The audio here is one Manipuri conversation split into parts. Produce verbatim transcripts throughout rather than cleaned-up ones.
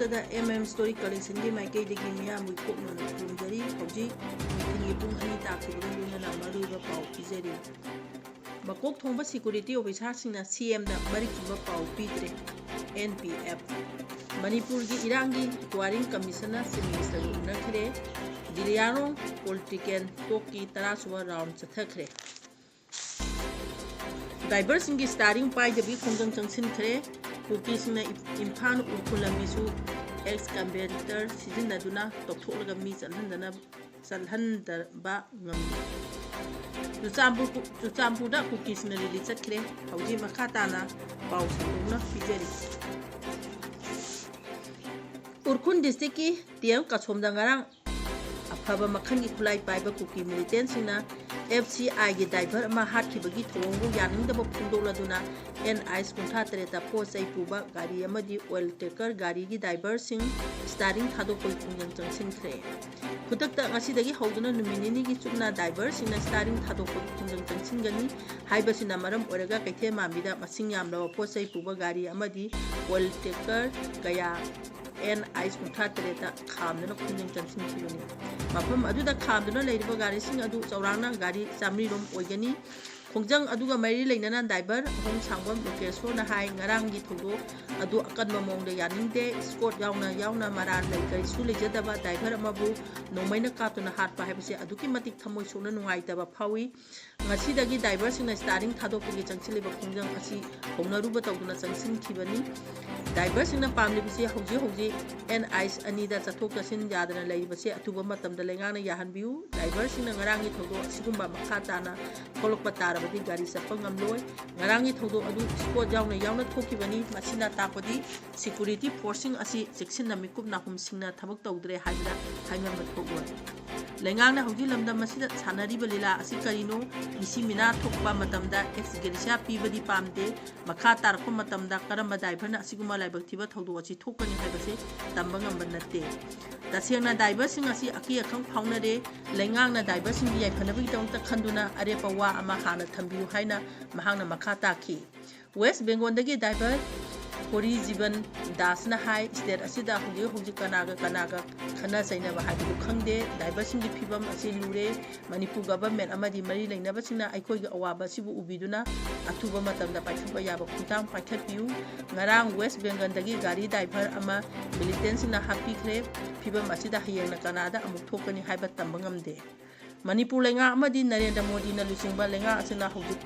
ꯗ ꯑꯦꯝ ꯑꯦꯝ ꯁ꯭ꯇꯣꯔꯤ ꯀꯂꯦꯛꯁꯟꯒꯤ ꯃꯥꯏꯀꯩꯗꯒꯤ ꯃꯤꯌꯥꯝꯒꯤ ꯀꯣꯛꯅꯅ ꯈꯨꯔꯨꯝꯖꯔꯤ꯫ ꯍꯧꯖꯤꯛ ꯅꯨꯡꯊꯤꯜꯒꯤ ꯄꯨꯡ ꯑꯅꯤ ꯇꯥꯈꯤꯕꯒ ꯂꯣꯏꯅꯅ ꯃꯔꯨꯑꯣꯏꯕ ꯄꯥꯎ ꯄꯤꯖꯔꯤ꯫ ꯃꯀꯣꯛ ꯊꯣꯡꯕ ꯁꯦꯀ꯭ꯌꯨꯔꯤꯇꯤ ꯑꯣꯐꯤꯁꯥꯔꯁꯤꯡꯅ ꯁꯤ ꯑꯦꯝꯗ ꯃꯔꯤꯛ ꯆꯨꯝꯕ ꯄꯥꯎ ꯄꯤꯗ꯭ꯔꯦ꯫ And P F. ꯃꯅꯤꯄꯨꯔꯒꯤ ꯏꯔꯥꯡꯒꯤ ꯏꯟꯀ꯭ꯋꯥꯔꯤꯡ ꯀꯃꯤꯁꯟꯅ ꯆꯤꯐ ꯃꯤꯅꯤꯁꯇꯔꯒ ꯎꯅꯈ꯭ꯔꯦ꯫ ꯖꯤꯂꯤꯌꯥꯔꯣꯡ ꯄꯣꯂꯤꯇꯤꯀꯦꯜ ꯇꯣꯛꯀꯤ ꯇꯔꯥꯁꯨꯕ ꯔꯥꯎꯟ ꯆꯠꯊꯈ꯭ꯔꯦ꯫ ꯗ꯭ꯔꯥꯏꯚꯔꯁꯤꯡꯒꯤ ꯁ꯭ꯇꯥꯔꯤꯡ ꯄꯥꯏꯗꯕꯒꯤ ꯈꯣꯡꯖꯪ ꯆꯪꯁꯤꯟꯈ꯭ꯔꯦ꯫ ꯀꯨꯀꯤꯁꯤꯡꯅ ꯏꯝ-, ꯏꯝꯐꯥꯜ ꯎꯈ꯭ꯔꯨꯜ ꯂꯝꯕꯤꯁꯨ ꯑꯦꯛꯁꯀꯥꯚꯦꯇꯔ ꯁꯤꯖꯤꯟꯅꯗꯨꯅ ꯇꯧꯊꯣꯛꯂꯒ ꯃꯤ ꯆꯠꯍꯟꯗꯅ, ꯆꯠꯍꯟꯗꯕ ꯉꯝꯃꯤ꯫ ꯆꯨꯔꯆꯥꯟꯄꯨꯔ, ꯆꯨꯔꯆꯥꯟꯄꯨꯔꯗ ꯀꯨꯀꯤꯁꯤꯡꯅ ꯔꯦꯂꯤ ꯆꯠꯈ꯭ꯔꯦ꯫ ꯍꯧꯖꯤꯛ ꯃꯈꯥ ꯇꯥꯅ ꯄꯥꯎ ꯁꯟꯗꯣꯛꯅ ꯄꯤꯖꯔꯤ꯫ ꯎꯈ꯭ꯔꯨꯜ ꯗꯤꯁꯇ꯭ꯔꯤꯛꯀꯤ ꯇꯤ ꯑꯦꯝ ꯀꯁꯣꯝꯗ ꯉꯔꯥꯡ ꯑꯐꯕ ꯃꯈꯜꯒꯤ ꯈꯨꯠꯂꯥꯏ ꯄꯥꯏꯕ ꯀꯨꯀꯤ ꯃꯤꯂꯤꯇꯦꯟꯁꯤꯡꯅ ꯑꯦꯐ ꯁꯤ ꯑꯥꯏꯒꯤ ꯗ꯭ꯔꯥꯏꯚꯔ ꯑꯃ ꯍꯥꯠꯈꯤꯕꯒꯤ ꯊꯧꯑꯣꯡꯕꯨ ꯌꯥꯅꯤꯡꯗꯕ ꯐꯣꯡꯗꯣꯛꯂꯗꯨꯅ ꯑꯦꯟ ꯑꯥꯏꯁ ꯀꯨꯟꯊ꯭ꯔꯥ ꯇꯔꯦꯠꯇ ꯄꯣꯠ ꯆꯩ ꯄꯨꯕ ꯒꯥꯔꯤ ꯑꯃꯗꯤ ꯑꯣꯏꯜ ꯇꯦꯡꯀꯔ ꯒꯥꯔꯤꯒꯤ ꯗ꯭ꯔꯥꯏꯚꯔꯁꯤꯡ ꯁ꯭ꯇꯥꯔꯤꯡ ꯊꯥꯗꯣꯛꯄꯒꯤ ꯈꯣꯡꯖꯪ ꯆꯪꯁꯤꯟꯈ꯭ꯔꯦ꯫ ꯈꯨꯗꯛꯇ ꯉꯁꯤꯗꯒꯤ ꯍꯧꯗꯨꯅ ꯅꯨꯃꯤꯠ ꯅꯤꯅꯤꯒꯤ ꯆꯨꯞꯅ ꯗ꯭ꯔꯥꯏꯚꯔꯁꯤꯡꯅ ꯁ꯭ꯇꯥꯔꯤꯡ ꯊꯥꯗꯣꯛꯄꯒꯤ ꯈꯣꯡꯖꯪ ꯆꯪꯁꯤꯟꯒꯅꯤ ꯍꯥꯏꯕꯁꯤꯅ ꯃꯔꯝ ꯑꯣꯏꯔꯒ ꯀꯩꯊꯦꯜ ꯃꯥꯟꯕꯤꯗ ꯃꯁꯤꯡ ꯌꯥꯝꯂꯕ ꯄꯣꯠ ꯆꯩ ꯄꯨꯕ ꯒꯥꯔꯤ ꯑꯃꯗꯤ ꯑꯣꯏꯜ ꯇꯦꯡꯀꯔ ꯀꯌꯥ ꯑꯦꯟ ꯑꯥꯏꯁ ꯀꯨꯟꯊ꯭ꯔꯥ ꯇꯔꯦꯠꯇ ꯈꯥꯝꯗꯨꯅ ꯈꯣꯡꯖꯪ ꯆꯪꯁꯤꯟꯈꯤꯕꯅꯤ꯫ ꯃꯐꯝ ꯑꯗꯨꯗ ꯈꯥꯝꯗꯨꯅ ꯂꯩꯔꯤꯕ ꯒꯥꯔꯤꯁꯤꯡ ꯑꯗꯨ ꯆꯥꯎꯔꯥꯛꯅ ꯒꯥꯔꯤ ꯆꯥꯃꯔꯤ ꯔꯣꯝ ꯑꯣꯏꯒꯅꯤ꯫ ꯈꯣꯡꯖꯪ ꯑꯗꯨꯒ ꯃꯔꯤ ꯂꯩꯅꯅ ꯗ꯭ꯔꯥꯏꯚꯔ ꯑꯍꯣꯡꯁꯥꯡꯕꯝ ꯂꯣꯀꯦꯁꯣꯔꯅ ꯍꯥꯏ, ꯉꯔꯥꯡꯒꯤ ꯊꯧꯗꯣꯛ ꯑꯗꯨ ꯑꯀꯟꯕ ꯃꯑꯣꯡꯗ ꯌꯥꯅꯤꯡꯗꯦ, ꯏꯁꯀꯣꯔꯠ ꯌꯥꯎꯅ ꯌꯥꯎꯅ ꯃꯔꯥꯜ ꯂꯩ ꯀꯔꯤꯁꯨ ꯂꯩꯖꯗꯕ ꯗ꯭ꯔꯥꯏꯚꯔ ꯑꯃꯕꯨ ꯅꯣꯡꯃꯩꯅ ꯀꯥꯞꯇꯨꯅ ꯍꯥꯠꯄ ꯍꯥꯏꯕꯁꯤ ꯑꯗꯨꯛꯀꯤ ꯃꯇꯤꯛ ꯊꯃꯣꯏ ꯁꯣꯛꯅ ꯅꯨꯡꯉꯥꯏꯇꯕ ꯐꯥꯎꯏ꯫ ꯉꯁꯤꯗꯒꯤ ꯗ꯭ꯔꯥꯏꯚꯔꯁꯤꯡꯅ ꯁ꯭ꯇꯥꯔꯤꯡ ꯊꯥꯗꯣꯛꯄꯒꯤ ꯆꯪꯁꯤꯜꯂꯤꯕ ꯈꯣꯡꯖꯪ ꯑꯁꯤ ꯍꯧꯅꯔꯨꯕ ꯇꯧꯗꯨꯅ ꯆꯪꯁꯤꯟꯈꯤꯕꯅꯤ꯫ ꯗ꯭ꯔꯥꯏꯚꯔꯁꯤꯡꯅ ꯄꯥꯝꯂꯤꯕꯁꯤ ꯍꯧꯖꯤꯛ ꯍꯧꯖꯤꯛ ꯑꯦꯟ ꯑꯥꯏꯁ ꯑꯅꯤꯗ ꯆꯠꯊꯣꯛ ꯆꯠꯁꯤꯟ ꯌꯥꯗꯅ ꯂꯩꯔꯤꯕꯁꯤ ꯑꯊꯨꯕ ꯃꯇꯝꯗ ꯂꯩꯉꯥꯛꯅ ꯌꯥꯍꯟꯕꯤꯌꯨ꯫ ꯗ꯭ꯔꯥꯏꯚꯔꯁꯤꯡꯅ ꯉꯔꯥꯡꯒꯤ ꯊꯧꯗꯣꯛ ꯑꯁꯤꯒꯨꯝꯕ ꯃꯈꯥ ꯇꯥꯅ ꯊꯣꯛꯂꯛꯄ ꯇꯥꯔꯕꯗꯤ ꯒꯥꯔꯤ ꯆꯠꯄ ꯉꯝꯂꯣꯏ꯫ ꯉꯔꯥꯡꯒꯤ ꯊꯧꯗꯣꯛ ꯑꯗꯨ ꯏꯁꯀꯣꯔꯠ ꯌꯥꯎꯅ ꯌꯥꯎꯅ ꯊꯣꯛꯈꯤꯕꯅꯤ꯫ ꯃꯁꯤꯅ ꯇꯥꯛꯄꯗꯤ ꯁꯦꯀ꯭ꯌꯨꯔꯤꯇꯤ ꯐꯣꯔꯁꯁꯤꯡ ꯑꯁꯤ ꯆꯦꯛꯁꯤꯟꯅ ꯃꯤꯀꯨꯞ ꯅꯥꯍꯨꯝꯁꯤꯡꯅ ꯊꯕꯛ ꯇꯧꯗ꯭ꯔꯦ ꯍꯥꯏꯕꯗ ꯍꯥꯏꯃꯟꯕ ꯊꯣꯛꯂꯣꯏ꯫ ꯂꯩꯉꯥꯛꯅ ꯍꯧꯖꯤꯛ ꯂꯝꯗꯝ ꯑꯁꯤꯗ ꯁꯥꯟꯅꯔꯤꯕ ꯂꯤꯂꯥ ꯑꯁꯤ ꯀꯔꯤꯅꯣ? ꯃꯤꯁꯤ ꯃꯤꯅꯥ ꯊꯣꯛꯄ ꯃꯇꯝꯗ ꯑꯦꯛꯁ ꯒ꯭ꯔꯦꯁꯤꯌꯥ ꯄꯤꯕꯗꯤ ꯄꯥꯝꯗꯦ꯫ ꯃꯈꯥ ꯇꯥꯔꯛꯄ ꯃꯇꯝꯗ ꯀꯔꯝꯕ ꯗ꯭ꯔꯥꯏꯚꯔꯅ ꯑꯁꯤꯒꯨꯝꯕ ꯂꯥꯏꯕꯛ ꯊꯤꯕ ꯊꯧꯗꯣꯛ ꯑꯁꯤ ꯊꯣꯛꯀꯅꯤ ꯍꯥꯏꯕꯁꯤ ꯇꯝꯕ ꯉꯝꯕ ꯅꯠꯇꯦ꯫ ꯇꯁꯦꯡꯅ ꯗ꯭ꯔꯥꯏꯚꯔꯁꯤꯡ ꯑꯁꯤ ꯑꯀꯤ ꯑꯈꯪ ꯐꯥꯎꯅꯔꯦ꯫ ꯂꯩꯉꯥꯛꯅ ꯗ꯭ꯔꯥꯏꯚꯔꯁꯤꯡꯒꯤ ꯌꯥꯏꯐꯅꯕꯒꯤꯗꯃꯛꯇ ꯈꯟꯗꯨꯅ ꯑꯔꯦꯞꯄ ꯋꯥ ꯑꯃ ꯍꯥꯟꯅ ꯊꯝꯕꯤꯌꯨ ꯍꯥꯏꯅ ꯃꯍꯥꯛꯅ ꯃꯈꯥ ꯇꯥꯈꯤ꯫ ꯋꯦꯁ ꯕꯦꯡꯒꯣꯜꯗꯒꯤ ꯗ꯭ꯔꯥꯏꯚꯔ ꯀꯣꯔꯤ ꯖꯤꯕꯟ ꯗꯥꯁꯅ ꯍꯥꯏ, state ꯑꯁꯤꯗ ꯍꯧꯖꯤꯛ ꯍꯧꯖꯤꯛ ꯀꯅꯥꯒ ꯀꯅꯥꯒ ꯈꯠꯅ ꯆꯩꯅꯕ ꯍꯥꯏꯕꯗꯨ ꯈꯪꯗꯦ꯫ Driverꯁꯤꯡꯒꯤ ꯐꯤꯕꯝ ꯑꯁꯤ ꯂꯨꯔꯦ꯫ ꯃꯅꯤꯄꯨꯔ government ꯑꯃꯗꯤ ꯃꯔꯤ ꯂꯩꯅꯕꯁꯤꯡꯅ ꯑꯩꯈꯣꯏꯒꯤ ꯑꯋꯥꯕ ꯑꯁꯤꯕꯨ ꯎꯕꯤꯗꯨꯅ ꯑꯊꯨꯕ ꯃꯇꯝꯗ ꯄꯥꯏꯈꯠꯄ ꯌꯥꯕ ꯈꯣꯡꯊꯥꯡ ꯄꯥꯏꯈꯠꯄꯤꯌꯨ꯫ ꯉꯔꯥꯡ West Bengalꯗꯒꯤ ꯒꯥꯔꯤ driver ꯑꯃ militantꯁꯤꯡꯅ ꯍꯥꯠꯄꯤꯈ꯭ꯔꯦ꯫ ꯐꯤꯕꯝ ꯑꯁꯤꯗ ꯍꯌꯦꯡꯅ ꯀꯅꯥꯗ ꯑꯃꯨꯛ ꯊꯣꯛꯀꯅꯤ ꯍꯥꯏꯕ ꯇꯝꯕ ꯉꯝꯗꯦ꯫ ꯃꯅꯤꯄꯨꯔ ꯂꯩꯉꯥꯛ ꯑꯃꯗꯤ ꯅꯔꯦꯟꯗ꯭ꯔ ꯃꯣꯗꯤꯅ ꯂꯨꯆꯤꯡꯕ ꯂꯩꯉꯥꯛ ꯑꯁꯤꯅ ꯍꯧꯖꯤꯛ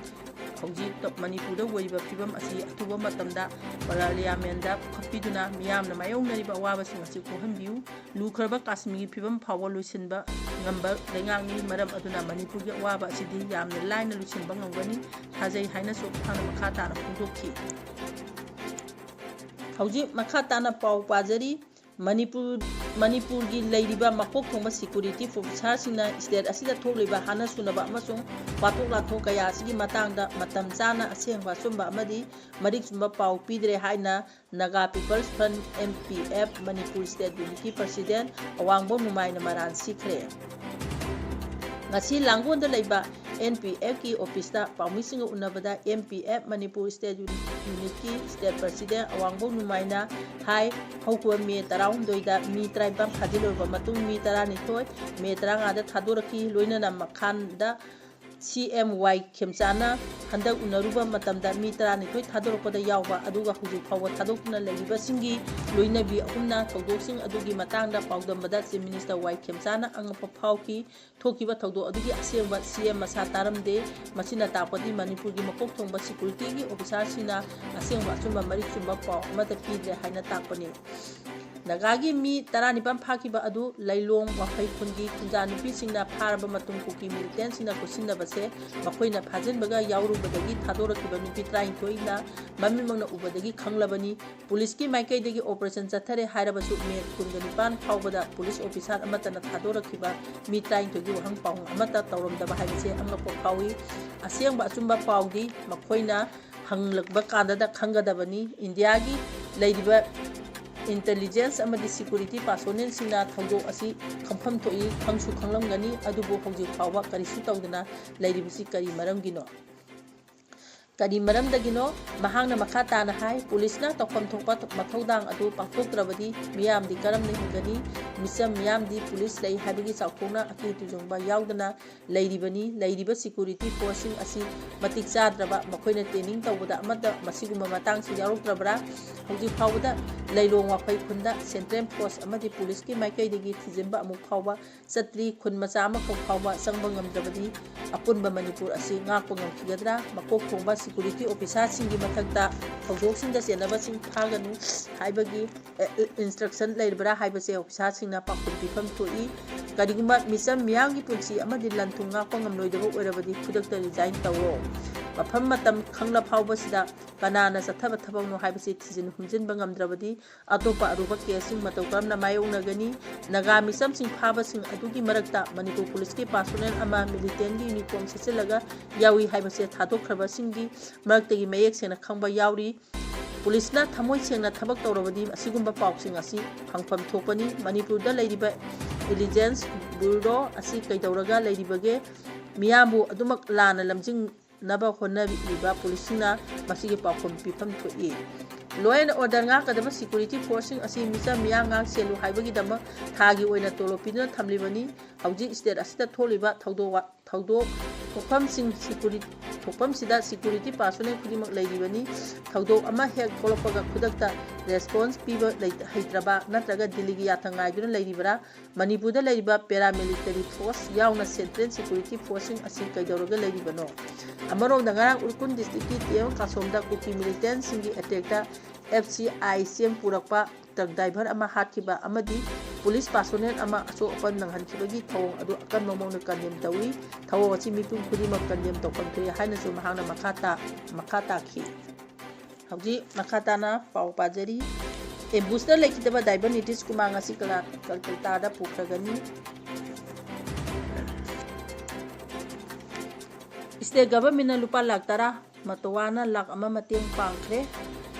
ꯍꯧꯖꯤꯛ ꯃꯅꯤꯄꯨꯔꯗ ꯑꯣꯏꯔꯤꯕ ꯐꯤꯕꯝ ꯑꯁꯤ ꯑꯊꯨꯕ ꯃꯇꯝꯗ Parliamentꯗ ꯄꯨꯈꯠꯄꯤꯗꯨꯅ ꯃꯤꯌꯥꯝꯅ ꯃꯥꯌꯣꯛꯅꯔꯤꯕ ꯑꯋꯥꯕꯁꯤꯡ ꯑꯁꯤ ꯀꯣꯛꯍꯟꯕꯤꯌꯨ꯫ ꯂꯨꯈ꯭ꯔꯕ ꯀꯥꯁꯃꯤꯔꯒꯤ ꯐꯤꯕꯝ ꯐꯥꯎꯕ ꯂꯣꯏꯁꯤꯟꯕ ꯉꯝꯕ ꯂꯩꯉꯥꯛꯅꯤ꯫ ꯃꯔꯝ ꯑꯗꯨꯅ ꯃꯅꯤꯄꯨꯔꯒꯤ ꯑꯋꯥꯕ ꯑꯁꯤꯗꯤ ꯌꯥꯝꯅ ꯂꯥꯏꯅ ꯂꯣꯏꯁꯤꯟꯕ ꯉꯝꯒꯅꯤ ꯊꯥꯖꯩ ꯍꯥꯏꯅꯁꯨ ꯃꯍꯥꯛꯅ ꯃꯈꯥ ꯇꯥꯅ ꯐꯣꯡꯗꯣꯛꯈꯤ꯫ ꯍꯧꯖꯤꯛ ꯃꯈꯥ ꯇꯥꯅ ꯄꯥꯎ ꯄꯥꯖꯔꯤ꯫ ꯃꯅꯤꯄꯨꯔ, ꯃꯅꯤꯄꯨꯔꯒꯤ ꯂꯩꯔꯤꯕ ꯃꯀꯣꯛ ꯊꯣꯡꯕ security officerꯁꯤꯡꯅ state ꯑꯁꯤꯗ ꯊꯣꯛꯂꯤꯕ ꯍꯥꯟꯅ ꯁꯨꯅꯕ ꯑꯃꯁꯨꯡ ꯋꯥꯊꯣꯛ ꯂꯥꯟꯊꯣꯛ ꯀꯌꯥ ꯑꯁꯤꯒꯤ ꯃꯇꯥꯡꯗ ꯃꯇꯝ ꯆꯥꯅ ꯑꯁꯦꯡꯕ ꯑꯆꯨꯝꯕ ꯑꯃꯗꯤ ꯃꯔꯤꯛ ꯆꯨꯝꯕ ꯄꯥꯎ ꯄꯤꯗ꯭ꯔꯦ ꯍꯥꯏꯅ Naga People's Front, N P F, Manipur state unitꯀꯤ president ꯑꯋꯥꯡꯕꯧ ꯅꯨꯃꯥꯏꯅ ꯃꯔꯥꯜ ꯁꯤꯈ꯭ꯔꯦ꯫ ꯉꯁꯤ ꯂꯥꯡꯒꯣꯜꯗ ꯂꯩꯕ N P Fꯀꯤ officeꯇ ꯄꯥꯎꯃꯤꯁꯤꯡꯒ ꯎꯅꯕꯗ N P F Manipur state unitꯀꯤ state president ꯑꯋꯥꯡꯕꯧ ꯅꯨꯃꯥꯏꯅ ꯍꯥꯏ, ꯍꯧꯈꯤꯕ May ꯇꯔꯥꯍꯨꯝꯗꯣꯏꯗ ꯃꯤ ꯇꯔꯥꯅꯤꯄꯥꯟ ꯐꯥꯖꯤꯜꯂꯨꯔꯕ ꯃꯇꯨꯡ ꯃꯤ ꯇꯔꯥꯅꯤꯊꯣꯏ May ꯇꯔꯥꯃꯉꯥꯗ ꯊꯥꯗꯣꯔꯛꯈꯤ꯫ ꯂꯣꯏꯅꯅ ꯃꯈꯥꯗ C M ꯋꯥꯏ ꯈꯦꯝꯆꯥꯅ ꯍꯟꯗꯛ ꯎꯅꯔꯨꯕ ꯃꯇꯝꯗ ꯃꯤ ꯇꯔꯥꯅꯤꯊꯣꯏ ꯊꯥꯗꯣꯔꯛꯄꯗ ꯌꯥꯎꯕ, ꯑꯗꯨꯒ ꯍꯧꯖꯤꯛ ꯐꯥꯎꯕ ꯊꯥꯗꯣꯛꯇꯨꯅ ꯂꯩꯔꯤꯕꯁꯤꯡꯒꯤ ꯂꯣꯏꯅꯕꯤ ꯑꯍꯨꯝꯅ ꯊꯧꯗꯣꯛꯁꯤꯡ ꯑꯗꯨꯒꯤ ꯃꯇꯥꯡꯗ ꯄꯥꯎꯗꯝꯕꯗ Chief Minister ꯋꯥꯏ ꯈꯦꯝꯆꯥꯅ ꯑꯉꯛꯄ ꯐꯥꯎꯈꯤ꯫ ꯊꯣꯛꯈꯤꯕ ꯊꯧꯗꯣꯛ ꯑꯗꯨꯒꯤ ꯑꯁꯦꯡꯕ C M ꯃꯁꯥ ꯇꯥꯔꯝꯗꯦ꯫ ꯃꯁꯤꯅ ꯇꯥꯛꯄꯗꯤ ꯃꯅꯤꯄꯨꯔꯒꯤ ꯃꯀꯣꯛ ꯊꯣꯡꯕ securityꯒꯤ officerꯁꯤꯡꯅ ꯑꯁꯦꯡꯕ ꯑꯆꯨꯝꯕ ꯃꯔꯤꯛ ꯆꯨꯝꯕ ꯄꯥꯎ ꯑꯃꯠꯇ ꯄꯤꯗ꯭ꯔꯦ ꯍꯥꯏꯅ ꯇꯥꯛꯄꯅꯤ꯫ ꯅꯥꯒꯥꯒꯤ ꯃꯤ ꯇꯔꯥꯅꯤꯄꯥꯟ ꯐꯥꯈꯤꯕ ꯑꯗꯨ ꯂꯩꯂꯣꯡ ꯋꯥꯐꯩ ꯈꯨꯟꯒꯤ ꯈꯨꯟꯖꯥ ꯅꯨꯄꯤꯁꯤꯡꯅ ꯐꯥꯔꯕ ꯃꯇꯨꯡ ꯀꯨꯀꯤ militantꯁꯤꯡꯅ ꯈꯨꯠꯁꯤꯟꯅꯕꯁꯦ ꯃꯈꯣꯏꯅ ꯐꯥꯖꯤꯟꯕꯒ ꯌꯥꯎꯔꯨꯕꯗꯒꯤ ꯊꯥꯗꯣꯔꯛꯈꯤꯕ ꯅꯨꯄꯤ ꯇꯔꯥꯅꯤꯊꯣꯏꯅ ꯃꯃꯤꯠꯃꯛꯅ ꯎꯕꯗꯒꯤ ꯈꯪꯂꯕꯅꯤ꯫ Policeꯀꯤ ꯃꯥꯏꯀꯩꯗꯒꯤ operation ꯆꯠꯊꯔꯦ ꯍꯥꯏꯔꯕꯁꯨ May ꯀꯨꯟꯒ ꯅꯤꯄꯥꯟ ꯐꯥꯎꯕꯗ police officer ꯑꯃꯠꯇꯅ ꯊꯥꯗꯣꯔꯛꯈꯤꯕ ꯃꯤ ꯇꯔꯥꯅꯤꯊꯣꯏꯒꯤ ꯋꯥꯍꯪ ꯄꯥꯎꯍꯪ ꯑꯃꯠꯇ ꯇꯧꯔꯝꯗꯕ ꯍꯥꯏꯕꯁꯦ ꯑꯉꯛꯄ ꯐꯥꯎꯏ꯫ ꯑꯁꯦꯡꯕ ꯑꯆꯨꯝꯕ ꯄꯥꯎꯗꯤ ꯃꯈꯣꯏꯅ ꯍꯪꯂꯛꯄ ꯀꯥꯟꯗꯗ ꯈꯪꯒꯗꯕꯅꯤ꯫ ꯏꯟꯗꯤꯌꯥꯒꯤ ꯂꯩꯔꯤꯕ intelligence ꯑꯃꯗꯤ security personnelꯁꯤꯡꯅ ꯊꯧꯗꯣꯛ ꯑꯁꯤ ꯈꯪꯐꯝ ꯊꯣꯛꯏ, ꯈꯪꯁꯨ ꯈꯪꯂꯝꯒꯅꯤ, ꯑꯗꯨꯕꯨ ꯍꯧꯖꯤꯛ ꯐꯥꯎꯕ ꯀꯔꯤꯁꯨ ꯇꯧꯗꯅ ꯂꯩꯔꯤꯕꯁꯤ ꯀꯔꯤ ꯃꯔꯝꯒꯤꯅꯣ? ꯀꯔꯤ ꯃꯔꯝꯗꯒꯤꯅꯣ? ꯃꯍꯥꯛꯅ ꯃꯈꯥ ꯇꯥꯅ ꯍꯥꯏ, ꯄꯨꯂꯤꯁꯅ ꯇꯧꯐꯝ ꯊꯣꯛꯄ ꯃꯊꯧꯗꯥꯡ ꯑꯗꯨ ꯄꯥꯡꯊꯣꯛꯇ꯭ꯔꯕꯗꯤ ꯃꯤꯌꯥꯝꯗꯤ ꯀꯔꯝꯅ ꯍꯤꯡꯒꯅꯤ? ꯃꯤꯆꯝ ꯃꯤꯌꯥꯝꯗꯤ ꯄꯨꯂꯤꯁ ꯂꯩ ꯍꯥꯏꯕꯒꯤ ꯆꯥꯎꯊꯣꯛꯅ ꯑꯀꯤ ꯇꯨꯖꯨꯡꯕ ꯌꯥꯎꯗꯅ ꯂꯩꯔꯤꯕꯅꯤ꯫ ꯂꯩꯔꯤꯕ ꯁꯦꯀ꯭ꯌꯨꯔꯤꯇꯤ ꯐꯣꯔꯁꯁꯤꯡ ꯑꯁꯤ ꯃꯇꯤꯛ ꯆꯥꯗ꯭ꯔꯕ, ꯃꯈꯣꯏꯅ ꯇ꯭ꯔꯦꯅꯤꯡ ꯇꯧꯕꯗ ꯑꯃꯠꯇ ꯃꯁꯤꯒꯨꯝꯕ ꯃꯇꯥꯡꯁꯤ ꯌꯥꯎꯔꯛꯇ꯭ꯔꯕ꯭ꯔꯥ? ꯍꯧꯖꯤꯛ ꯐꯥꯎꯕꯗ ꯂꯩꯔꯣꯡ ꯋꯥꯐꯩ ꯈꯨꯟꯗ ꯁꯦꯟꯇ꯭ꯔꯦꯜ ꯐꯣꯔꯁ ꯑꯃꯗꯤ ꯄꯨꯂꯤꯁꯀꯤ ꯃꯥꯏꯀꯩꯗꯒꯤ ꯊꯤꯖꯤꯟꯕ ꯑꯃꯨꯛ ꯐꯥꯎꯕ ꯆꯠꯇ꯭ꯔꯤ꯫ ꯈꯨꯟ ꯃꯆꯥ ꯑꯃꯈꯛ ꯐꯥꯎꯕ ꯆꯪꯕ ꯉꯝꯗ꯭ꯔꯕꯗꯤ ꯑꯄꯨꯟꯕ ꯃꯅꯤꯄꯨꯔ ꯑꯁꯤ ꯉꯥꯛꯄ ꯉꯝꯈꯤꯒꯗ꯭ꯔꯥ? ꯃꯀꯣꯛ ꯊꯣꯡꯕ ꯁꯦꯀ꯭ꯌꯨꯔꯤꯇꯤ ꯑꯣꯐꯤꯁꯥꯔꯁꯤꯡꯒꯤ ꯃꯊꯛꯇ ꯊꯧꯗꯣꯛꯁꯤꯡꯗ ꯆꯦꯟꯅꯕꯁꯤꯡ ꯐꯥꯒꯅꯨ ꯍꯥꯏꯕꯒꯤ, ꯑꯦ, ꯏꯟꯁꯇ꯭ꯔꯛꯁꯟ ꯂꯩꯔꯕ꯭ꯔꯥ ꯍꯥꯏꯕꯁꯦ ꯑꯣꯐꯤꯁꯥꯔꯁꯤꯡꯅ ꯄꯥꯎꯈꯨꯝ ꯄꯤꯐꯝ ꯊꯣꯛꯏ꯫ ꯀꯔꯤꯒꯨꯝꯕ ꯃꯤꯆꯝ ꯃꯤꯌꯥꯝꯒꯤ ꯄꯨꯟꯁꯤ ꯑꯃꯗꯤ ꯂꯟ ꯊꯨꯝ ꯉꯥꯛꯄ ꯉꯝꯂꯣꯏꯗꯕ ꯑꯣꯏꯔꯕꯗꯤ ꯈꯨꯗꯛꯇ ꯔꯤꯖꯥꯏꯟ ꯇꯧꯔꯣ꯫ ꯃꯐꯝ ꯃꯇꯝ ꯈꯪꯂ ꯐꯥꯎꯕꯁꯤꯗ ꯀꯅꯥꯅ ꯆꯠꯊꯕ ꯊꯕꯛꯅꯣ ꯍꯥꯏꯕꯁꯤ ꯊꯤꯖꯤꯟ ꯍꯨꯝꯖꯤꯟꯕ ꯉꯝꯗ꯭ꯔꯕꯗꯤ ꯑꯇꯣꯞꯄ ꯑꯔꯨꯕ ꯀꯦꯁꯁꯤꯡ ꯃꯇꯧ ꯀꯔꯝꯅ ꯃꯥꯌꯣꯛꯅꯒꯅꯤ? ꯅꯥꯒꯥ ꯃꯤꯆꯝꯁꯤꯡ ꯐꯥꯕꯁꯤꯡ ꯑꯗꯨꯒꯤ ꯃꯔꯛꯇ ꯃꯅꯤꯄꯨꯔ ꯄꯨꯂꯤꯁꯀꯤ ꯄꯥꯔꯁꯣꯅꯦꯜ ꯑꯃ ꯃꯤꯂꯤꯇꯦꯟꯒꯤ ꯌꯨꯅꯤꯐꯣꯔꯝ ꯁꯦꯠꯆꯤꯜꯂꯒ ꯌꯥꯎꯏ ꯍꯥꯏꯕꯁꯦ ꯊꯥꯗꯣꯛꯈ꯭ꯔꯕꯁꯤꯡꯒꯤ ꯃꯔꯛꯇꯒꯤ ꯃꯌꯦꯛ ꯁꯦꯡꯅ ꯈꯪꯕ ꯌꯥꯎꯔꯤ꯫ ꯄꯨꯂꯤꯁꯅ ꯊꯃꯣꯏ ꯁꯦꯡꯅ ꯊꯕꯛ ꯇꯧꯔꯕꯗꯤ ꯑꯁꯤꯒꯨꯝꯕ ꯄꯥꯎꯁꯤꯡ ꯑꯁꯤ ꯐꯪꯐꯝ ꯊꯣꯛꯄꯅꯤ꯫ ꯃꯅꯤꯄꯨꯔꯗ ꯂꯩꯔꯤꯕ ꯏꯟꯇꯦꯂꯤꯖꯦꯟꯁ ꯕ꯭ꯌꯨꯔꯣ ꯑꯁꯤ ꯀꯩꯗꯧꯔꯒ ꯂꯩꯔꯤꯕꯒꯦ? ꯃꯤꯌꯥꯝꯕꯨ ꯑꯗꯨꯃꯛ ꯂꯥꯟꯅ ꯂꯝꯖꯤꯡ ꯅꯕ ꯍꯣꯠꯅꯔꯤꯕ ꯄꯨꯂꯤꯁꯁꯤꯡꯅ ꯃꯁꯤꯒꯤ ꯄꯥꯎꯈꯨꯝ ꯄꯤꯐꯝ ꯊꯣꯛꯏ꯫ Law and order ꯉꯥꯛꯀꯗꯕ ꯁꯦꯀ꯭ꯌꯨꯔꯤꯇꯤ ꯐꯣꯔꯁꯁꯤꯡ ꯑꯁꯤ ꯃꯤꯆꯝ ꯃꯤꯌꯥꯝ ꯉꯥꯛ ꯁꯦꯜꯂꯨ ꯍꯥꯏꯕꯒꯤꯗꯃꯛ ꯊꯥꯒꯤ ꯑꯣꯏꯅ ꯇꯣꯂꯣꯞ ꯄꯤꯗꯨꯅ ꯊꯝꯂꯤꯕꯅꯤ꯫ ꯍꯧꯖꯤꯛ ꯁ꯭ꯇꯦꯠ ꯑꯁꯤꯗ ꯊꯣꯛꯂꯤꯕ ꯊꯧꯗꯣꯛ ꯋꯥ-, ꯊꯧꯗꯣꯛ ꯊꯣꯛꯐꯝꯁꯤꯡ ꯁꯦꯀ꯭ꯌꯨꯔꯤ-, ꯊꯣꯛꯐꯝꯁꯤꯗ ꯁꯦꯀ꯭ꯌꯨꯔꯤꯇꯤ ꯄꯥꯔꯁꯣꯅꯦꯜ ꯈꯨꯗꯤꯡꯃꯛ ꯂꯩꯔꯤꯕꯅꯤ꯫ ꯊꯧꯗꯣꯛ ꯑꯃ ꯍꯦꯛ ꯊꯣꯛꯂꯛꯄꯒ ꯈꯨꯗꯛꯇ ꯔꯦꯁꯄꯣꯟꯁ ꯄꯤꯕ ꯂꯩ-, ꯍꯩꯇ꯭ꯔꯕ ꯅꯠꯇ꯭ꯔꯒ ꯗꯤꯜꯂꯤꯒꯤ ꯌꯥꯊꯪ ꯉꯥꯏꯗꯨꯅ ꯂꯩꯔꯤꯕ꯭ꯔꯥ? ꯃꯅꯤꯄꯨꯔꯗ ꯂꯩꯔꯤꯕ ꯄꯦꯔꯥꯃꯤꯂꯤꯇꯔꯤ ꯐꯣꯔꯁ ꯌꯥꯎꯅ ꯁꯦꯟꯇ꯭ꯔꯦꯜ ꯁꯦꯀ꯭ꯌꯨꯔꯤꯇꯤ ꯐꯣꯔꯁꯁꯤꯡ ꯑꯁꯤ ꯀꯩꯗꯧꯔꯒ ꯂꯩꯔꯤꯕꯅꯣ? ꯑꯃꯔꯣꯝꯗ ꯉꯔꯥꯡ ꯎꯔꯈꯨꯜ ꯗꯤꯁꯇ꯭ꯔꯤꯛꯀꯤ ꯇꯤꯌꯦꯝ ꯀꯥꯁꯣꯝꯗ ꯀꯨꯀꯤ ꯃꯤꯂꯤꯇꯦꯟꯁꯤꯡꯒꯤ ꯑꯦꯇꯦꯛꯇ ꯑꯦꯐ ꯁꯤ ꯑꯥꯏ ꯆꯦꯡ ꯄꯨꯔꯛꯄ ꯇ꯭ꯔꯛ ꯗ꯭ꯔꯥꯏꯚꯔ ꯑꯃ ꯍꯥꯠꯈꯤꯕ ꯑꯃꯗꯤ ꯄꯨꯂꯤꯁ ꯄꯥꯔꯁꯣꯅꯦꯜ ꯑꯃ ꯑꯁꯣꯛ ꯑꯄꯟ ꯅꯪꯍꯟꯈꯤꯕꯒꯤ ꯊꯧꯑꯣꯡ ꯑꯗꯨ ꯑꯀꯟꯕ ꯃꯑꯣꯡꯗ ꯀꯟꯗꯦꯝ ꯇꯧꯏ꯫ ꯊꯧꯑꯣꯡ ꯑꯁꯤ ꯃꯤꯄꯨꯝ ꯈꯨꯗꯤꯡꯃꯛ ꯀꯟꯗꯦꯝ ꯇꯧꯐꯝ ꯊꯣꯛꯏ ꯍꯥꯏꯅꯁꯨ ꯃꯍꯥꯛꯅ ꯃꯈꯥ ꯇꯥ-, ꯃꯈꯥ ꯇꯥꯈꯤ꯫ ꯍꯧꯖꯤꯛ ꯃꯈꯥ ꯇꯥꯅ ꯄꯥꯎ ꯄꯥꯖꯔꯤ꯫ ꯑꯦꯝꯕꯨꯁꯇ ꯂꯩꯈꯤꯗꯕ ꯗ꯭ꯔꯥꯏꯚꯔ ꯅꯤꯇꯤꯁ ꯀꯨꯃꯥꯔ ꯉꯁꯤ ꯀꯂꯥ-, ꯀꯜꯀꯇꯥꯗ ꯄꯨꯈ꯭ꯔꯒꯅꯤ꯫ ꯁ꯭ꯇꯦꯠ ꯒꯚꯔꯟꯃꯦꯟꯠꯅ ꯂꯨꯄꯥ ꯂꯥꯈ ꯇꯔꯥ, ꯃꯇꯣꯋꯥꯅ ꯂꯥꯈ ꯑꯃ ꯃꯇꯦꯡ ꯄꯥꯡꯈ꯭ꯔꯦ꯫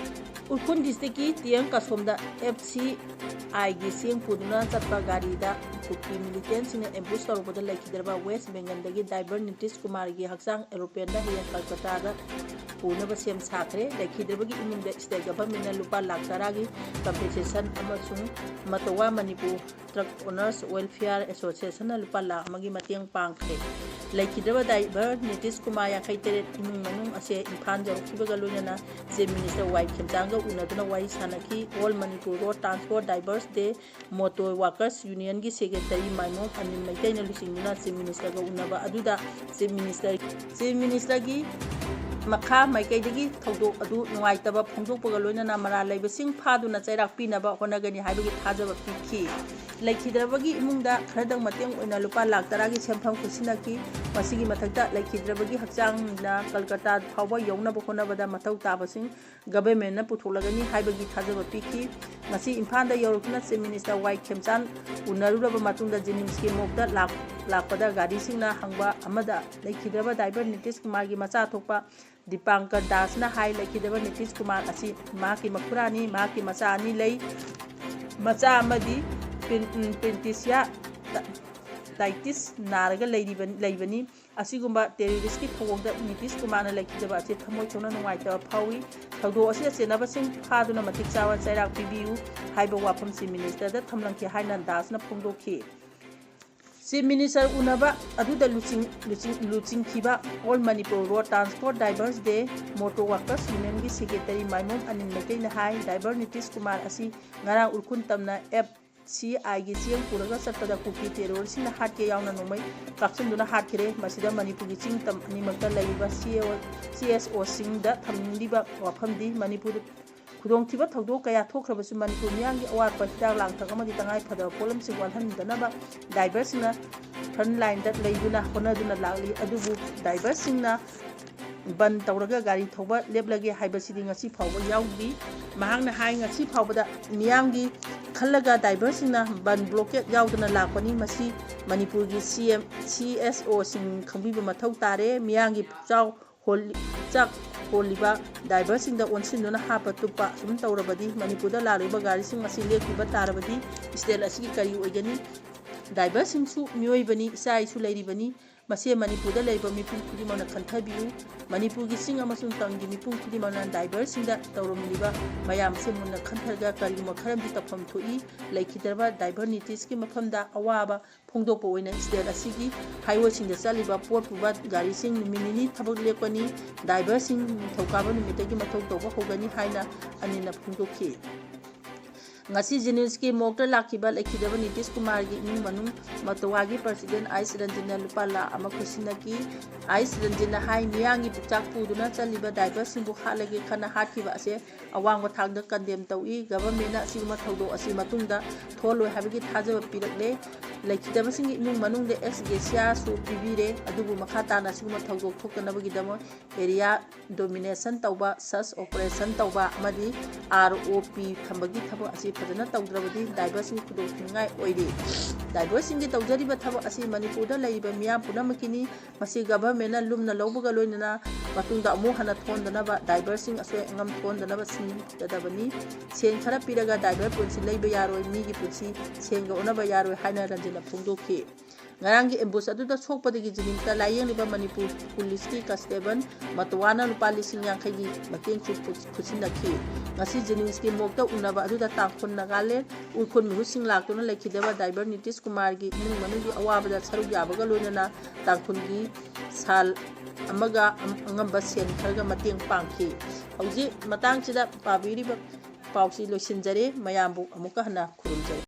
ꯎꯈ꯭ꯔꯨꯜ ꯗꯤꯁꯇ꯭ꯔꯤꯛꯀꯤ ꯇꯤꯌꯦꯝ ꯀꯥꯁꯣꯝꯗ ꯑꯦꯐ ꯁꯤ ꯑꯥꯏꯒꯤ ꯆꯦꯡ ꯄꯨꯗꯨꯅ ꯆꯠꯄ ꯒꯥꯔꯤꯗ ꯀꯨꯀꯤ ꯀꯤ ꯃꯤꯂꯤꯇꯦꯟꯁꯤꯡꯅ ꯑꯦꯝꯕꯨꯁ ꯇꯧꯔꯛꯄꯗ ꯂꯩꯈꯤꯗ꯭ꯔꯕ ꯋꯦꯁ ꯕꯦꯡꯒꯜꯗꯒꯤ ꯗ꯭ꯔꯥꯏꯚꯔ ꯅꯤꯇꯤꯁ ꯀꯨꯃꯥꯔꯒꯤ ꯍꯛꯆꯥꯡ ꯑꯦꯔꯣꯄ꯭ꯂꯦꯟꯗ ꯍꯌꯦꯡ ꯀꯜꯀꯇꯥꯗ ꯄꯨꯅꯕ ꯁꯦꯝ ꯁꯥꯈ꯭ꯔꯦ꯫ ꯂꯩꯈꯤꯗ꯭ꯔꯕꯒꯤ ꯏꯃꯨꯡꯗ ꯁ꯭ꯇꯦꯠ ꯒꯚꯔꯟꯃꯦꯟꯠꯅ ꯂꯨꯄꯥ ꯂꯥꯈ ꯇꯔꯥꯒꯤ ꯀꯝꯄꯦꯟꯁꯦꯁꯟ ꯑꯃꯁꯨꯡ ꯃꯇꯣꯋꯥ ꯃꯅꯤꯄꯨꯔ ꯇ꯭ꯔꯛ ꯑꯣꯅꯔꯁ ꯋꯦꯜꯐꯤꯌꯥꯔ ꯑꯦꯁꯣꯁꯤꯌꯦꯁꯟꯅ ꯂꯨꯄꯥ ꯂꯥꯈ ꯑꯃꯒꯤ ꯃꯇꯦꯡ ꯄꯥꯡꯈ꯭ꯔꯦ꯫ ꯂꯩꯈꯤꯗ꯭ꯔꯕ ꯗ꯭ꯔꯥꯏꯚꯔ ꯅꯤꯇꯤꯁ ꯀꯨꯃꯥꯔ ꯌꯥꯡꯈꯩ ꯇꯔꯦꯠ ꯏꯃꯨꯡ ꯃꯅꯨꯡ ꯑꯁꯦ ꯏꯝꯐꯥꯜ ꯌꯧꯔꯛꯈꯤꯕꯒ ꯂꯣꯏꯅꯅ ꯆꯤꯐ ꯃꯤꯅꯤꯁꯇꯔ ꯋꯥꯏ ꯈꯦꯝꯆꯥꯟꯒ ꯎꯅꯗꯨꯅ ꯋꯥꯔꯤ ꯁꯥꯟꯅꯈꯤ꯫ All Manipur road transport drivers the motor workers ꯌꯨꯅꯤꯌꯟꯒꯤ ꯁꯦꯀ꯭ꯔꯦꯇꯔꯤ ꯃꯥꯏꯃꯣꯝ ꯑꯅꯤꯜ ꯃꯩꯇꯩꯅ ꯂꯨꯆꯤꯡꯗꯨꯅ ꯆꯤꯐ ꯃꯤꯅꯤꯁꯇꯔꯒ ꯎꯅꯕ ꯑꯗꯨꯗ ꯆꯤꯐ ꯃꯤꯅꯤꯁꯇꯔ, ꯆꯤꯐ ꯃꯤꯅꯤꯁꯇꯔꯒꯤ ꯃꯈꯥ ꯃꯥꯏꯀꯩꯗꯒꯤ ꯊꯧꯗꯣꯛ ꯑꯗꯨ ꯅꯨꯡꯉꯥꯏꯇꯕ ꯐꯣꯡꯗꯣꯛꯄꯒ ꯂꯣꯏꯅꯅ ꯃꯔꯥꯜ ꯂꯩꯕꯁꯤꯡ ꯐꯥꯗꯨꯅ ꯆꯩꯔꯥꯛ ꯄꯤꯅꯕ ꯍꯣꯠꯅꯒꯅꯤ ꯍꯥꯏꯕꯒꯤ ꯊꯥꯖꯕ ꯄꯤꯈꯤ꯫ ꯂꯩꯈꯤꯗ꯭ꯔꯕꯒꯤ ꯏꯃꯨꯡꯗ ꯈꯔꯗꯪ ꯃꯇꯦꯡ ꯑꯣꯏꯅ ꯂꯨꯄꯥ ꯂꯥꯈ ꯇꯔꯥꯒꯤ ꯁꯦꯟꯐꯝ ꯈꯨꯠꯁꯤꯟꯅꯈꯤ꯫ ꯃꯁꯤꯒꯤ ꯃꯊꯛꯇ ꯂꯩꯈꯤꯗ꯭ꯔꯕꯒꯤ ꯍꯛꯆꯥꯡꯅ ꯀꯜꯀꯇꯥ ꯐꯥꯎꯕ ꯌꯧꯅꯕ ꯍꯣꯠꯅꯕꯗ ꯃꯊꯧ ꯇꯥꯕꯁꯤꯡ ꯒꯚꯔꯟꯃꯦꯟꯠꯅ ꯄꯨꯊꯣꯛꯂꯒꯅꯤ ꯍꯥꯏꯕꯒꯤ ꯊꯥꯖꯕ ꯄꯤꯈꯤ꯫ ꯉꯁꯤ ꯏꯝꯐꯥꯜꯗ ꯌꯧꯔꯛꯇꯨꯅ ꯆꯤꯐ ꯃꯤꯅꯤꯁꯇꯔ ꯋꯥꯏ ꯈꯦꯝꯆꯥꯟ ꯎꯅꯔꯨꯔꯕ ꯃꯇꯨꯡꯗ ꯖꯦꯅꯤꯝꯁꯀꯤ ꯃꯣꯔꯒꯇ ꯂꯥꯛ-, ꯂꯥꯛꯄꯗ ꯒꯥꯔꯤꯁꯤꯡꯅ ꯍꯪꯕ ꯑꯃꯗ ꯂꯩꯈꯤꯗ꯭ꯔꯕ ꯗ꯭ꯔꯥꯏꯚꯔ ꯅꯤꯇꯤꯁ ꯀꯨꯃꯥꯔꯒꯤ ꯃꯆꯥ ꯊꯣꯛꯄ ꯗꯤꯄꯥꯡꯀꯔ ꯗꯥꯁꯅ ꯍꯥꯏ, ꯂꯩꯈꯤꯗ꯭ꯔꯕ ꯅꯤꯇꯤꯁ ꯀꯨꯃꯥꯔ ꯑꯁꯤ ꯃꯍꯥꯛꯀꯤ ꯃꯈꯨꯔꯥꯅꯤ, ꯃꯍꯥꯛꯀꯤ ꯃꯆꯥ ꯑꯅꯤ ꯂꯩ꯫ ꯃꯆꯥ ꯑꯃꯗꯤ ꯄꯦꯟ-, ꯎꯝ, ꯄꯦꯟꯇꯤꯁꯤꯌꯥ ꯇ-, ꯇꯥꯏꯇꯤꯁ ꯅꯥꯔꯒ ꯂꯩꯔꯤꯕ-, ꯂꯩꯕꯅꯤ꯫ ꯑꯁꯤꯒꯨꯝꯕ ꯇꯦꯔꯣꯔꯤꯁ꯭ꯠꯀꯤ ꯊꯧꯑꯣꯡꯗ ꯅꯤꯇꯤꯁ ꯀꯨꯃꯥꯔꯅ ꯂꯩꯈꯤꯗꯕ ꯑꯁꯤ ꯊꯃꯣꯏ ꯁꯣꯛꯅ ꯅꯨꯡꯉꯥꯏꯇꯕ ꯐꯥꯎꯏ꯫ ꯊꯧꯗꯣꯛ ꯑꯁꯤꯗ ꯆꯦꯟꯅꯕꯁꯤꯡ ꯐꯥꯗꯨꯅ ꯃꯇꯤꯛ ꯆꯥꯕ ꯆꯩꯔꯥꯛ ꯄꯤꯕꯤꯌꯨ ꯍꯥꯏꯕ ꯋꯥꯐꯝ ꯆꯤꯐ ꯃꯤꯅꯤꯁꯇꯔꯗ ꯊꯝꯂꯝꯈꯤ ꯍꯥꯏꯅ ꯗꯥꯁꯅ ꯐꯣꯡꯗꯣꯛꯈꯤ꯫ ꯆꯤꯐ ꯃꯤꯅꯤꯁꯇꯔ ꯎꯅꯕ ꯑꯗꯨꯗ ꯂꯨꯆꯤꯡ-, ꯂꯨꯆꯤꯡ-, ꯂꯨꯆꯤꯡꯈꯤꯕ all Manipur road transport drivers the motor workers ꯌꯨꯅꯤꯌꯟꯒꯤ ꯁꯦꯀ꯭ꯔꯦꯇꯔꯤ ꯃꯥꯏꯃꯣꯝ ꯑꯅꯤꯜ ꯃꯩꯇꯩꯅ ꯍꯥꯏ, ꯗ꯭ꯔꯥꯏꯚꯔ ꯅꯤꯇꯤꯁ ꯀꯨꯃꯥꯔ ꯑꯁꯤ ꯉꯔꯥꯡ ꯎꯈ꯭ꯔꯨꯜ ꯇꯝꯅ ꯑꯦꯐ ꯁꯤ ꯑꯥꯏꯒꯤ ꯆꯦꯡ ꯄꯨꯔꯒ ꯆꯠꯄꯗ ꯀꯨꯀꯤ ꯇꯦꯔꯣꯔꯤꯁ꯭ꯠꯁꯤꯡꯅ ꯍꯥꯠꯀꯦ ꯌꯥꯎꯅ ꯅꯣꯡꯃꯩ ꯀꯥꯞꯁꯤꯟꯗꯨꯅ ꯍꯥꯠꯈ꯭ꯔꯦ꯫ ꯃꯁꯤꯗ ꯃꯅꯤꯄꯨꯔꯒꯤ ꯆꯤꯡ ꯇꯝ ꯑꯅꯤꯃꯛꯇ ꯂꯩꯔꯤꯕ ꯁꯤ ꯑꯦꯁ ꯑꯣꯁꯤꯡꯗ ꯊꯝꯅꯤꯡꯂꯤꯕ ꯋꯥꯐꯝꯗꯤ ꯃꯅꯤꯄꯨꯔ ꯈꯨꯗꯣꯡꯊꯤꯕ ꯊꯧꯗꯣꯛ ꯀꯌꯥ ꯊꯣꯛꯈ꯭ꯔꯕꯁꯨ ꯃꯅꯤꯄꯨꯔ ꯃꯤꯌꯥꯝꯒꯤ ꯑꯋꯥꯠꯄ ꯍꯤꯗꯥꯛ ꯂꯥꯡꯊꯛ ꯑꯃꯗꯤ ꯇꯉꯥꯏ ꯐꯗꯕ ꯄꯣꯠꯂꯝꯁꯤꯡ ꯋꯥꯠꯍꯟꯗꯅꯕ ꯗ꯭ꯔꯥꯏꯚꯔꯁꯤꯡꯅ ꯐ꯭ꯔꯟꯠ ꯂꯥꯏꯟꯗ ꯂꯩꯗꯨꯅ ꯍꯣꯠꯅꯗꯨꯅ ꯂꯥꯛꯂꯤ꯫ ꯑꯗꯨꯕꯨ ꯗ꯭ꯔꯥꯏꯚꯔꯁꯤꯡꯅ ꯕꯟ ꯇꯧꯔꯒ ꯒꯥꯔꯤ ꯊꯧꯕ ꯂꯦꯞꯂꯒꯦ ꯍꯥꯏꯕꯁꯤꯗꯤ ꯉꯁꯤ ꯐꯥꯎꯕ ꯌꯥꯎꯗ꯭ꯔꯤ꯫ ꯃꯍꯥꯛꯅ ꯍꯥꯏ, ꯉꯁꯤ ꯐꯥꯎꯕꯗ ꯃꯤꯌꯥꯝꯒꯤ ꯈꯜꯂꯒ ꯗ꯭ꯔꯥꯏꯚꯔꯁꯤꯡꯅ ꯕꯟ ꯕ꯭ꯂꯣꯀꯦꯠ ꯌꯥꯎꯗꯅ ꯂꯥꯛꯄꯅꯤ꯫ ꯃꯁꯤ ꯃꯅꯤꯄꯨꯔꯒꯤ ꯁꯤ ꯑꯦꯝ, ꯁꯤ ꯑꯦꯁ ꯑꯣꯁꯤꯡ ꯈꯪꯕꯤꯕ ꯃꯊꯧ ꯇꯥꯔꯦ꯫ ꯃꯤꯌꯥꯝꯒꯤ ꯄꯨꯛꯆꯥꯎ ꯍꯣꯜꯂꯤ-, ꯆꯥꯛ ꯍꯣꯜꯂꯤꯕ ꯗ꯭ꯔꯥꯏꯚꯔꯁꯤꯡꯗ ꯑꯣꯟꯁꯤꯟꯗꯨꯅ ꯍꯥꯞꯄ ꯇꯨꯞꯄ ꯑꯁꯨꯝ ꯇꯧꯔꯕꯗꯤ ꯃꯅꯤꯄꯨꯔꯗ ꯂꯥꯛꯂꯤꯕ ꯒꯥꯔꯤꯁꯤꯡ ꯑꯁꯤ ꯂꯦꯞꯈꯤꯕ ꯇꯥꯔꯕꯗꯤ ꯁ꯭ꯇꯦꯠ ꯑꯁꯤꯒꯤ ꯀꯔꯤ ꯑꯣꯏꯒꯅꯤ? ꯗ꯭ꯔꯥꯏꯚꯔꯁꯤꯡꯁꯨ ꯃꯤꯑꯣꯏꯕꯅꯤ, ꯏꯆꯥ ꯏꯁꯨ ꯂꯩꯔꯤꯕꯅꯤ꯫ ꯃꯁꯤ ꯃꯅꯤꯄꯨꯔꯗ ꯂꯩꯕ ꯃꯤꯄꯨꯝ ꯈꯨꯗꯤꯡꯃꯛꯅ ꯈꯟꯊꯕꯤꯌꯨ꯫ ꯃꯅꯤꯄꯨꯔꯒꯤ ꯆꯤꯡ ꯑꯃꯁꯨꯡ ꯇꯝꯒꯤ ꯃꯤꯄꯨꯝ ꯈꯨꯗꯤꯡꯃꯛꯅ ꯗ꯭ꯔꯥꯏꯚꯔꯁꯤꯡꯗ ꯇꯧꯔꯝꯂꯤꯕ ꯃꯌꯥꯝ ꯑꯁꯤ ꯃꯨꯟꯅ ꯈꯟꯊꯔꯒ ꯀꯔꯤꯒꯨꯝꯕ ꯈꯔꯗꯤ ꯇꯧꯐꯝ ꯊꯣꯛꯏ꯫ ꯂꯩꯈꯤꯗ꯭ꯔꯕ ꯗ꯭ꯔꯥꯏꯚꯔ ꯅꯤꯇꯤꯁꯀꯤ ꯃꯐꯝꯗ ꯑꯋꯥꯕ ꯐꯣꯡꯗꯣꯛꯄ ꯑꯣꯏꯅ ꯁ꯭ꯇꯦꯠ ꯑꯁꯤꯒꯤ ꯍꯥꯏꯋꯦꯁꯤꯡꯗ ꯆꯠꯂꯤꯕ ꯄꯣꯠ ꯄꯨꯕ ꯒꯥꯔꯤꯁꯤꯡ ꯅꯨꯃꯤꯠ ꯅꯤꯅꯤ ꯊꯕꯛ ꯂꯦꯞꯀꯅꯤ꯫ ꯗ꯭ꯔꯥꯏꯚꯔꯁꯤꯡ ꯅꯤꯡꯊꯧꯀꯥꯕ ꯅꯨꯃꯤꯠꯇꯒꯤ ꯃꯊꯧ ꯇꯧꯕ ꯍꯧꯒꯅꯤ ꯍꯥꯏꯅ ꯑꯅꯤꯜꯅ ꯐꯣꯡꯗꯣꯛꯈꯤ꯫ ꯉꯁꯤ ꯖꯦꯅꯤꯝꯁꯀꯤ ꯃꯣꯔꯒꯇ ꯂꯥꯛꯈꯤꯕ ꯂꯩꯈꯤꯗꯕ ꯅꯤꯇꯤꯁ ꯀꯨꯃꯥꯔꯒꯤ ꯏꯃꯨꯡ ꯃꯅꯨꯡ ꯃꯇꯣꯋꯥꯒꯤ ꯄ꯭ꯔꯁꯤꯗꯦꯟ ꯑꯥꯏꯁ ꯔꯟꯖꯟꯅ ꯂꯨꯄꯥ ꯂꯥꯈ ꯑꯃ ꯈꯨꯠꯁꯤꯟꯅꯈꯤ꯫ ꯑꯥꯏꯁ ꯔꯟꯖꯟꯅ ꯍꯥꯏ, ꯃꯤꯌꯥꯝꯒꯤ ꯄꯨꯛꯆꯥꯛ ꯄꯨꯗꯨꯅ ꯆꯠꯂꯤꯕ ꯗ꯭ꯔꯥꯏꯚꯔꯁꯤꯡꯕꯨ ꯍꯥꯠꯂꯒꯦ ꯈꯟꯅ ꯍꯥꯠꯈꯤꯕ ꯑꯁꯦ ꯑꯋꯥꯡꯕ ꯊꯥꯛꯇ ꯀꯟꯗꯦꯝ ꯇꯧꯏ꯫ ꯒꯚꯔꯟꯃꯦꯟꯅ ꯑꯁꯤꯒꯨꯝꯕ ꯊꯧꯗꯣꯛ ꯑꯁꯤ ꯃꯇꯨꯡꯗ ꯊꯣꯛꯍꯜꯂꯣꯏ ꯍꯥꯏꯕꯒꯤ ꯊꯥꯖꯕ ꯄꯤꯔꯛꯂꯦ꯫ ꯂꯩꯈꯤꯗꯕꯁꯤꯡꯒꯤ ꯏꯃꯨꯡ ꯃꯅꯨꯡꯗ ꯑꯦꯛꯁ ꯒ꯭ꯔꯦꯁꯤꯌꯥꯁꯨ ꯄꯤꯕꯤꯔꯦ꯫ ꯑꯗꯨꯕꯨ ꯃꯈꯥ ꯇꯥꯅ ꯑꯁꯤꯒꯨꯝꯕ ꯊꯧꯗꯣꯛ ꯊꯣꯛꯇꯅꯕꯒꯤꯗꯃꯛ ꯑꯦꯔꯤꯌꯥ ꯗꯣꯃꯤꯅꯦꯁꯟ ꯇꯧꯕ, ꯁꯔꯆ ꯑꯣꯄꯔꯦꯁꯟ ꯇꯧꯕ ꯑꯃꯗꯤ ꯑꯥꯔ ꯑꯣ ꯄꯤ ꯊꯝꯕꯒꯤ ꯊꯕꯛ ꯑꯁꯤ ꯐꯖꯅ ꯇꯧꯗ꯭ꯔꯕꯗꯤ ꯗ꯭ꯔꯥꯏꯚꯔꯁꯤꯡ ꯈꯨꯗꯣꯡꯊꯤꯅꯤꯡꯉꯥꯏ ꯑꯣꯏꯔꯤ꯫ ꯗ꯭ꯔꯥꯏꯚꯔꯁꯤꯡꯒꯤ ꯇꯧꯖꯔꯤꯕ ꯊꯕꯛ ꯑꯁꯤ ꯃꯅꯤꯄꯨꯔꯗ ꯂꯩꯔꯤꯕ ꯃꯤꯌꯥꯝ ꯄꯨꯝꯅꯃꯛꯀꯤꯅꯤ꯫ ꯃꯁꯤ ꯒꯚꯔꯟꯃꯦꯟꯅ ꯂꯨꯝꯅ ꯂꯧꯕꯒ ꯂꯣꯏꯅꯅ ꯃꯇꯨꯡꯗ ꯑꯃꯨꯛ ꯍꯟꯅ ꯊꯣꯟꯗꯅꯕ, ꯗ꯭ꯔꯥꯏꯚꯔꯁꯤꯡ ꯑꯁꯣꯏ ꯑꯉꯥꯝ ꯊꯣꯟꯗꯅꯕ ꯁꯤꯟꯒꯗꯕꯅꯤ꯫ ꯁꯦꯟ ꯈꯔ ꯄꯤꯔꯒ ꯗ꯭ꯔꯥꯏꯚꯔ ꯄꯨꯟꯁꯤ ꯂꯩꯕ ꯌꯥꯔꯣꯏ, ꯃꯤꯒꯤ ꯄꯨꯟꯁꯤ ꯁꯦꯟꯒ ꯑꯣꯟꯅꯕ ꯌꯥꯔꯣꯏ ꯍꯥꯏꯅ ꯔꯟꯖꯟꯅ ꯐꯣꯡꯗꯣꯛꯈꯤ꯫ ꯉꯔꯥꯡꯒꯤ ꯑꯦꯝꯕꯨꯁ ꯑꯗꯨꯗ ꯁꯣꯛꯄꯗꯒꯤ ꯖꯦꯅꯤꯝꯁꯇ ꯂꯥꯌꯦꯡꯂꯤꯕ ꯃꯅꯤꯄꯨꯔ ꯄꯨꯂꯤꯁꯀꯤ ꯀꯟꯁꯇꯦꯕꯜ ꯃꯇꯣꯋꯥꯅ ꯂꯨꯄꯥ ꯂꯤꯁꯤꯡ ꯌꯥꯡꯈꯩꯒꯤ ꯃꯇꯦꯡꯁꯨ ꯈꯨꯠ-, ꯈꯨꯠꯁꯤꯟꯅꯈꯤ꯫ ꯉꯁꯤ ꯖꯦꯅꯤꯝꯁꯀꯤ ꯃꯣꯔꯒꯇ ꯎꯅꯕ ꯑꯗꯨꯗ ꯇꯥꯡꯈꯨꯜ, ꯅꯥꯒꯥꯂꯦꯟ, ꯎꯈ꯭ꯔꯨꯜ ꯃꯤꯍꯨꯠꯁꯤꯡ ꯂꯥꯛꯇꯨꯅ ꯂꯩꯈꯤꯗꯕ ꯗ꯭ꯔꯥꯏꯚꯔ ꯅꯤꯇꯤꯁ ꯀꯨꯃꯥꯔꯒꯤ ꯏꯃꯨꯡ ꯃꯅꯨꯡꯒꯤ ꯑꯋꯥꯕꯗ ꯁꯔꯨꯛ ꯌꯥꯕꯒ ꯂꯣꯏꯅꯅ ꯇꯥꯡꯈꯨꯜꯒꯤ ꯁꯥꯜ ꯑꯃꯒ ꯑꯝ-, ꯑꯉꯝꯕ ꯁꯦꯟ ꯈꯔꯒ ꯃꯇꯦꯡ ꯄꯥꯡꯈꯤ꯫ ꯍꯧꯖꯤꯛ ꯃꯇꯥꯡꯁꯤꯗ ꯄꯥꯕꯤꯔꯤꯕ ꯄꯥꯎꯁꯤ ꯂꯣꯏꯁꯤꯟꯖꯔꯦ꯫ ꯃꯌꯥꯝꯕꯨ ꯑꯃꯨꯛꯀ ꯍꯟꯅ ꯈꯨꯔꯨꯝꯖꯔꯤ꯫